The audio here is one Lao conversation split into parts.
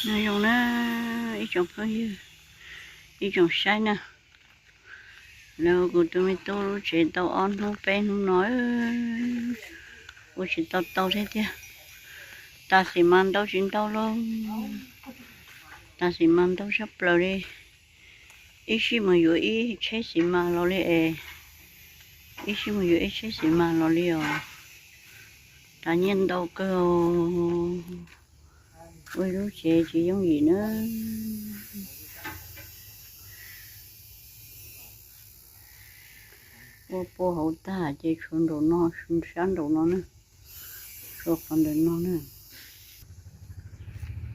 ນາຍົງນະ ອີ່ຈອງເພິ່ງຍື ອີ່ຈອງໄຊນະ ແລ້ວກູໂຕເມໂຕລູກເຈໂຕອອນ ຮູ້ເປ້ງຮູ້ນ້ອຍ ອູຊິໂຕໂຕເທຍ ຕາສີມານໂຕຈິນໂຕໂລ ຕາສີມານໂຕຊະເປີເດ ອີຊິມາຢູອີເຊສີມາລໍລີເອ ອີຊິມາຢູອີເຊສີມາລໍລີອໍ ຕາຍຽນໂຕເກີ ໂອ້ຍ ລູກເຈຈີຍົງອີເນີ ໂອໂປເຮົາຕາເຈຊົນໂດນໍ ຊຸນຊັນໂດນໍນະ ໂຊຄອນໂດນໍນະ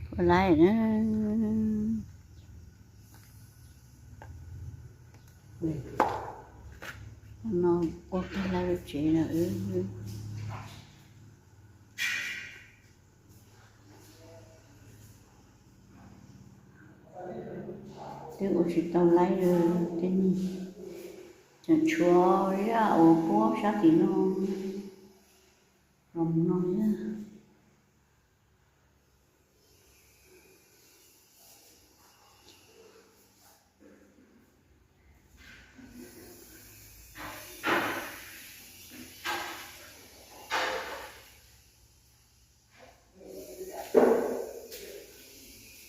ໂຄຫຼາຍເນີ ນໍໂອເຄລາເຈນະເອີ. ເຕັມອົກຊິເຕົາໄລເລີຍ ເຕັມນີ້ ຈະຊົວຢາໂອໂປຊາກິໂນ ລອມນອນຍາ.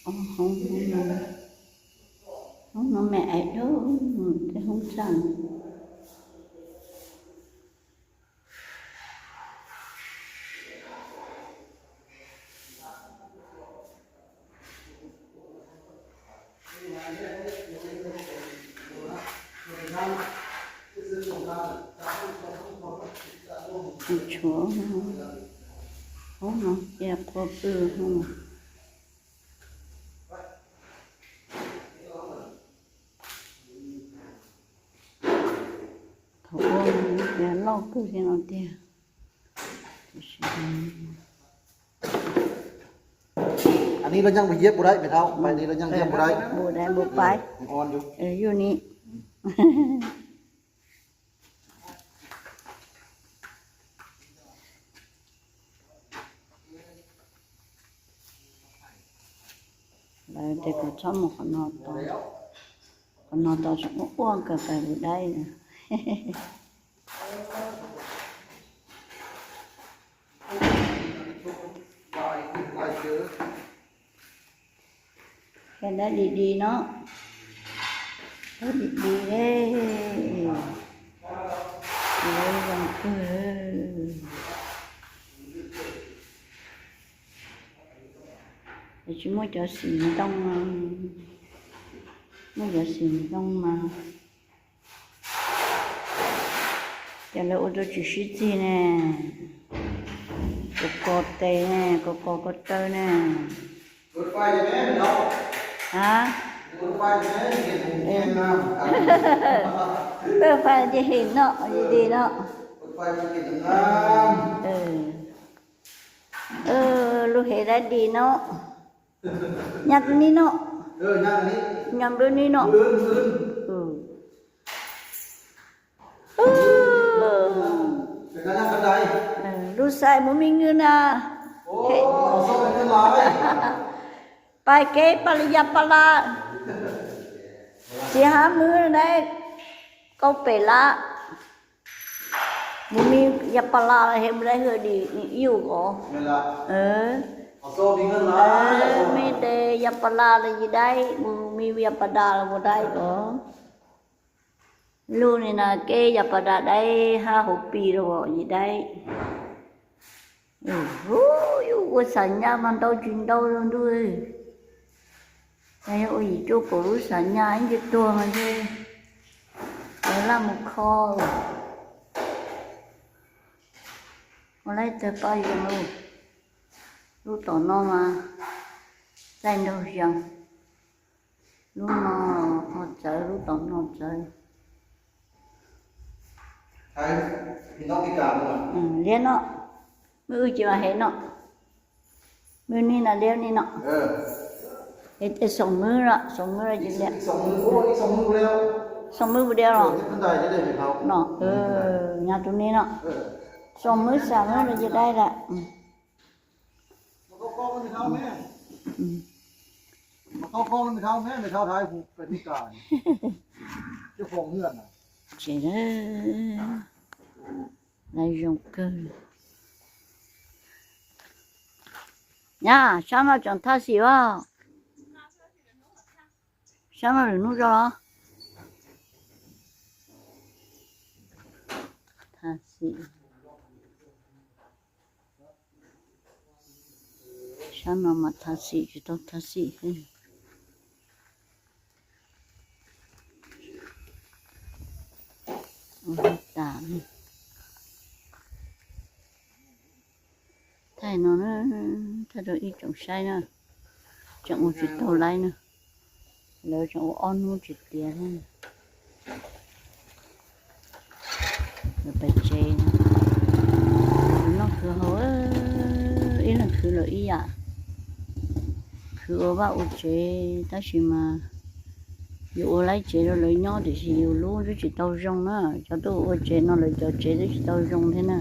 ໂອ້ໂຫ ຫ້ອງນອນ ຫ້ອງນອນແມ່ໄອໂດ ແຕ່ຫ້ອງສັງ ໂອ້ໂຫ ຫ້ອງນອນແກບຄອບເປີຫ້ອງ ເຂົາອ້ວນແມ່ນລອກຄືຊິເນາະເຕຍ ອັນນີ້ລາວຍັງໄປຢຽບບໍ່ໄດ້ແມ່ເຖົ້າ ໄປນີ້ລາວຍັງຢຽບບໍ່ໄດ້ ບໍ່ໄດ້ ບໍ່ໄປ ເອີ ຍັງອ່ອນຢູ່ ເອີ ຢູ່ນີ້. ແລ້ວແຕ່ກໍຊອບໝູ່ຂະນອດຕອນ ຂະນອດຕອນສະອ້ວນກໍໄປບໍ່ໄດ້ນະ ເຮັດໄດ້ດີໆເນາະ ເຮັດດີໆເດ້ ເອີ ວັນເກີດ ຊິໝົດຈະສິງຕ້ອງມາ ໝົດຈະສິງຕ້ອງມາ. ຈະເລີໂອໂຕຈິຊິຈິແນ່ ໂກໂກເຕແນ່ ໂກໂກໂກເຕີແນ່ ເປີດໄຟໄດ້ແມ່ເນາະ ຮະ ເປີດໄຟໄດ້ແມ່ ເຫັນແຮງງາມ ເປີດໄຟຈະເຫັນເນາະ ດີໆເນາະ ເປີດໄຟຈະເຫັນງາມ ເອີ ເອີ ລູກເຮັດໄດ້ດີເນາະ. ຍາມນີ້ເນາະ ເອີ ຍາມນີ້ ຍາມເດີນີ້ເນາະ ມື້ອື່ນ ມື້ອື່ນ ເອີ ເອີ ເປັນການຍາມກັນໄດ ເອີ ລູກຊາຍບໍ່ມີເງິນນະ ໂອ້ ເອົາຊອກເງິນຫຼາຍ ໄປເກະປະລິຍາປະລາ ສີ່ຫ້າມື້ໄດ້ເກົ້າເປລະ. ບໍ່ມີຢາປາລາເຮັດບໍ່ໄດ້ເຮືອດີ ອີ່ຢູ່ກໍ ແມ່ນລະ ເອີ ເອົາໂຊມີເງິນຫຼາຍ ເອີ ມີແຕ່ຢາປາລາລະຊິໄດ້ ບໍ່ມີຢາປາດາລະບໍ່ໄດ້ກໍ ລູກນີ້ນະ ເກຢາປາດາໄດ້ຫ້າຫົກປີແລ້ວບໍ່ຊິໄດ້ ໂອ້ໂຫ ຢູ່ກັບສັນຍາມັນເຕົ້າຈິງເຕົ້າເລື່ອງດ້ວຍ ໃນໂອອີໂຈໂກລຸສັນຍາອີກຕົວມັນເດ ເວລາໝູ່ຄໍ ບໍ່ໄດ້ເຕີໄປຢູ່ ລູກຕອນນອນມາ ໃສ່ໂດຍຽງ ລູກນອນຮອດໃຈ ລູກຕອນນອນໃຈ ໃຫ້ພີ່ນ້ອງພິການເນາະ ອືມ ລຽນເນາະ ມື້ອື່ນຊິມາເຮັດເນາະ ມື້ນີ້ນະ ແລ້ວນີ້ເນາະ ເອີ ເຮັດແຕ່ສອງມື້ລະ ສອງມື້ລະຈິແລ້ວ ອີກສອງມື້ ໂອ້ ອີກສອງມື້ບໍ່ແລ້ວ ສອງມື້ບໍ່ແລ້ວເນາະ ເອີ ເຮັດບັນໄດໄດ້ເດ ເນາະ ເອີ ຍາມຕົງນີ້ເນາະ ເອີ ສອງມື້ສາມມື້ລະຈິໄດ້ລະ ອືມ ອືມ ຂໍຂອງແມ່ເຖົ້າແມ່ ແມ່ເຖົ້າຖ່າຍຮູບໄປພິການ ເຈົ້າຂອງເຮືອນນະ ເຈເດີ ລາຍຍົງເກີ ຍາ ຊາມາຈັ່ງທາສີວ່າ Sáng nay được nút cho nó. Tha sĩ. Sáng nay mà tha sĩ, chỉ tao tha sĩ. Ôi, tả này. ໄທເນາະ ຖ້າໂດຍອີ່ຈົງໄຊເນາະ ຈະອູຈິໂຕໄລເນາະ ແລ້ວຈະອູອອນນູຈິເຕຍເນາະ ແລ້ວໄປເຈເນາະ ນ້ອງຄືເຮົາເອີຍ ອີ່ນັ້ນຄືເລີຍອີ່ຢາ ຄືວ່າອູເຈ ຕາຊິມາ Dù ô lái chế rồi lấy nho thì chỉ dù lũ chứ chỉ tàu rông nữa. Cho tôi ô chế nó lấy cho chế chứ chỉ tàu rông thế nào.